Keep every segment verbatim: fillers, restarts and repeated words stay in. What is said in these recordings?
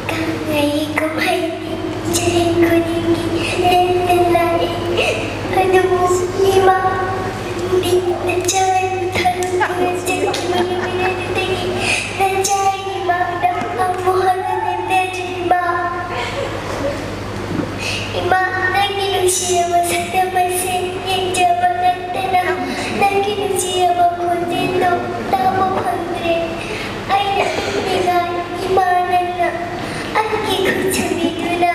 ꯀꯥꯡꯉꯥꯏ ꯀꯨꯝꯍꯩ ꯆꯍꯤ ꯈꯨꯗꯤꯡꯒꯤ ꯂꯦꯞꯇꯅ ꯂꯥꯛꯏ꯫ ꯑꯗꯨꯕꯨ ꯏꯃꯥ ꯅꯆꯥ ꯊꯥꯗꯣꯛꯇꯨꯅ ꯆꯠꯈꯤꯕ ꯅꯨꯃꯤꯠ ꯑꯗꯨꯗꯒꯤ ꯅꯆꯥꯒꯤ ꯃꯥꯡꯗ ꯑꯃꯨꯛ ꯍꯟꯅ ꯂꯦꯞꯅꯗ꯭ꯔꯤ ꯏꯃꯥ꯫ ꯏꯃꯥ, ꯅꯪꯒꯤ ꯅꯨꯡꯁꯤꯔꯕ ꯁꯛꯇꯝ ꯑꯁꯤ ꯌꯦꯡꯖꯕ ꯅꯠꯇꯅ ꯅꯪꯒꯤ ꯅꯨꯡꯁꯤꯔꯕ ꯈꯣꯟꯖꯦꯜꯗꯣ ꯇꯥꯕ ꯐꯪꯗ꯭ꯔꯦ꯫ ꯑꯩꯅ ꯏꯪꯂꯤꯉꯥꯏ ꯏꯃꯥ ꯅꯪꯅ ꯑꯩꯒꯤ ꯈꯨꯠ ꯁꯨꯕꯤꯗꯨꯅ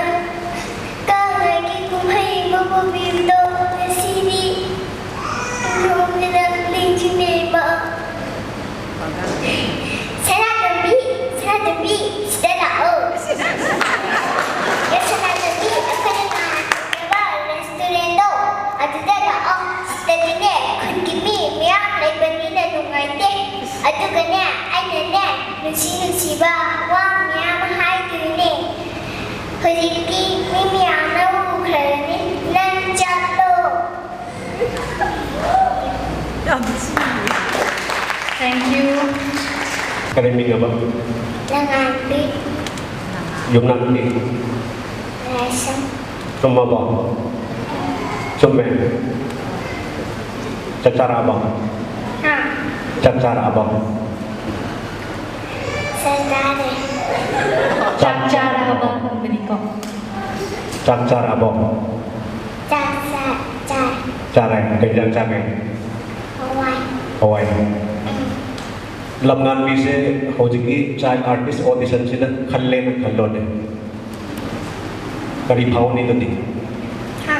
ꯀꯥꯡꯉꯥꯏꯒꯤ ꯀꯨꯝꯍꯩ ꯑꯃ ꯄꯨꯕꯤꯕꯗꯣ ꯉꯁꯤꯗꯤ ꯅꯣꯡꯗꯅ ꯂꯦꯡꯖꯨꯝ ꯂꯦꯡꯕ꯫ ꯁꯅꯥꯇꯣꯝꯕꯤ, ꯁꯅꯥꯇꯣꯝꯕꯤ, ꯁꯤꯗ ꯂꯥꯛꯑꯣ꯫ ꯑꯦ ꯁꯅꯥꯇꯣꯝꯕꯤ, ꯑꯩꯈꯣꯏꯅ ꯅꯍꯥꯟ ꯆꯠꯈ꯭ꯔꯕ ꯔꯦꯁꯇꯨꯔꯦꯟꯗꯣ ꯑꯗꯨꯗ ꯂꯥꯛꯑꯣ꯫ ꯁꯤꯗꯗꯤꯅꯦ ꯈꯨꯟꯒꯤ ꯃꯤ ꯃꯌꯥꯝ ꯂꯩꯕꯅꯤꯅ ꯅꯨꯡꯉꯥꯏꯇꯦ꯫ ꯑꯗꯨꯒꯅꯦ ꯑꯩꯅꯅꯦ ꯅꯨꯡꯁꯤ ꯅꯨꯡꯁꯤꯕ ꯋꯥ ꯃꯌꯥꯝ ꯍꯥꯏꯗꯣꯏꯅꯦ꯫ ꯍꯧꯖꯤꯛꯇꯤ ꯃꯤ ꯃꯌꯥꯝꯅ ꯎꯈ꯭ꯔꯒꯅꯤ꯫ ꯅꯪ ꯆꯠꯂꯣ꯫ Thank you. ꯀꯔꯤ ꯃꯤꯡ ꯑꯕ? ꯂꯉꯥꯟꯕꯤ꯫ ꯌꯨꯝꯅꯥꯛꯇꯤ? ꯂꯥꯏꯁ꯭ꯔꯝ꯫ ꯆꯨꯝꯃꯕꯣ? ꯆꯨꯝꯃꯦ꯫ ꯆꯥꯛ ꯆꯥꯔꯛꯑꯕꯣ? ꯍꯥ? ꯆꯥꯛ ꯆꯥꯔꯛꯑꯕꯣ? ꯆꯥꯛ ꯆꯥꯔꯦ꯫ ꯆꯥꯛ ꯆꯥꯔꯛꯑꯕ ꯍꯪꯕꯅꯤꯀꯣ꯫ ꯆꯥꯛ ꯆꯥꯔꯛꯑꯕꯣ? ꯆꯥꯛ ꯆꯥ-, ꯆꯥꯔꯦ꯫ ꯆꯥꯔꯦ꯫ ꯀꯩ ꯏꯟꯖꯥꯡ ꯆꯥꯒꯦ? ꯍꯋꯥꯏ꯫ ꯍꯋꯥꯏ꯫ ꯎꯝ꯫ ꯂꯝꯉꯥꯟꯕꯤꯁꯦ ꯍꯧꯖꯤꯛꯀꯤ child artist audition ꯁꯤꯗ ꯈꯜꯂꯦꯅ ꯈꯜꯂꯣꯅꯦ꯫ ꯀꯔꯤ ꯐꯥꯎꯅꯤ ꯑꯗꯨꯗꯤ? ꯍꯥ?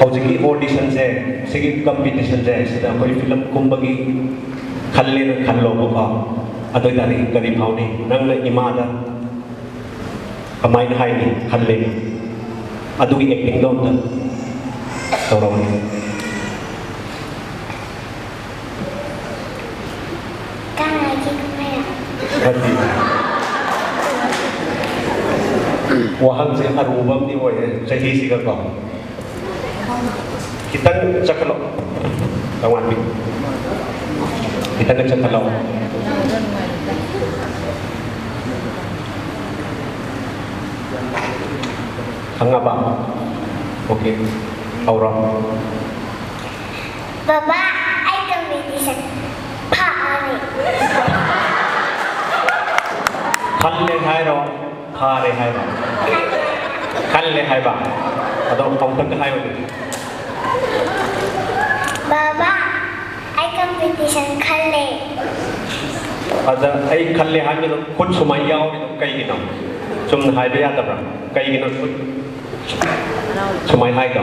ꯍꯧꯖꯤꯛꯀꯤ audition ꯁꯦ, ꯁꯤꯒꯤ competition ꯁꯦ, ꯁꯤꯗ ꯑꯩꯈꯣꯏ film ꯀꯨꯝꯕꯒꯤ ꯈꯜꯂꯦꯅ ꯈꯜꯂꯣꯕꯀꯣ꯫ ꯑꯗꯨ ꯑꯣꯏꯇꯥꯔꯗꯤ ꯀꯔꯤ ꯐꯥꯎꯅꯤ? ꯅꯪꯅ ꯏꯃꯥꯗ ꯀꯃꯥꯏꯅ ꯍꯥꯏꯅꯤ ꯈꯜꯂꯦ꯫ ꯑꯗꯨꯒꯤ acting ꯗꯣ ꯑꯝꯇ ꯇꯧꯔꯛꯑꯣꯅꯦ꯫ ꯀꯥꯡꯉꯥꯏꯒꯤ ꯀꯨꯝꯍꯩꯔꯣ? ꯅꯠꯇꯦ꯫ ꯋꯥꯍꯪꯁꯦ ꯑꯔꯨꯕ ꯑꯃꯗꯤ ꯑꯣꯏꯔꯦ, ꯆꯍꯤꯁꯤꯒꯀꯣ꯫ ꯈꯤꯇꯪ ꯆꯠꯈꯠꯂꯣ, ꯇꯣꯉꯥꯟꯕꯤ꯫ ꯈꯤꯇꯪꯒ ꯆꯠꯈꯠꯂꯣ꯫ ꯈꯪꯉꯕ? ꯑꯣꯀꯦ, ꯍꯧꯔꯣ꯫ ꯕꯕꯥ, ꯑꯩ ꯀꯝꯄꯤꯇꯤꯁꯟ ꯐꯥꯔꯦ꯫ ꯈꯜꯂꯦ ꯍꯥꯏꯔꯣ? ꯐꯥꯔꯦ ꯍꯥꯏꯔꯣ? ꯈꯜꯂꯦ ꯍꯥꯏꯕ꯫ ꯑꯗꯣ ꯑꯃꯨꯛꯇꯪꯒ ꯍꯥꯏꯌꯨꯅꯦ꯫ ꯕꯕꯥ, ꯑꯩ ꯀꯝꯄꯤꯇꯤꯁꯟ ꯈꯜꯂꯦ꯫ ꯑꯗ ꯑꯩ ꯈꯜꯂꯦ ꯍꯥꯏꯕꯗꯨ ꯈꯨꯠ ꯁꯨꯃꯥꯏꯅ ꯌꯥꯎꯔꯤꯗꯣ ꯀꯩꯒꯤꯅꯣ? ꯆꯨꯝꯅ ꯍꯥꯏꯕ ꯌꯥꯗꯕ꯭ꯔꯥ? ꯀꯩꯒꯤꯅꯣ ꯈꯨꯠ ꯁꯨꯃꯥꯏꯅ ꯍꯥꯏꯗꯣ?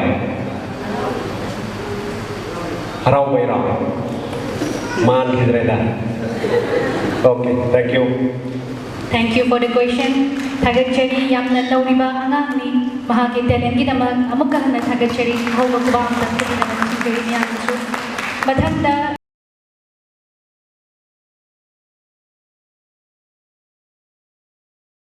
ꯍꯔꯥꯎꯕꯩꯔꯣ? ꯃꯥꯟꯈꯤꯗ꯭ꯔꯦꯗ꯫ Okay, thank you. Thank you for the question. ꯊꯥꯒꯠꯆꯔꯤ, ꯌꯥꯝꯅ ꯇꯧꯔꯤꯕ ꯑꯉꯥꯡꯅꯤ꯫ ꯃꯍꯥꯛꯀꯤ talentꯀꯤꯗꯃꯛ ꯑꯃꯨꯛꯀ ꯍꯟꯅ ꯊꯥꯒꯠꯆꯔꯤ꯫ ꯑꯍꯧꯕ ꯈꯨꯕꯥꯛ ꯑꯃꯇꯪ ꯈꯨꯕꯤꯅꯕ ꯅꯤꯡꯁꯤꯡꯖꯔꯤ ꯃꯌꯥꯝꯅꯁꯨ꯫ ꯃꯊꯪꯗ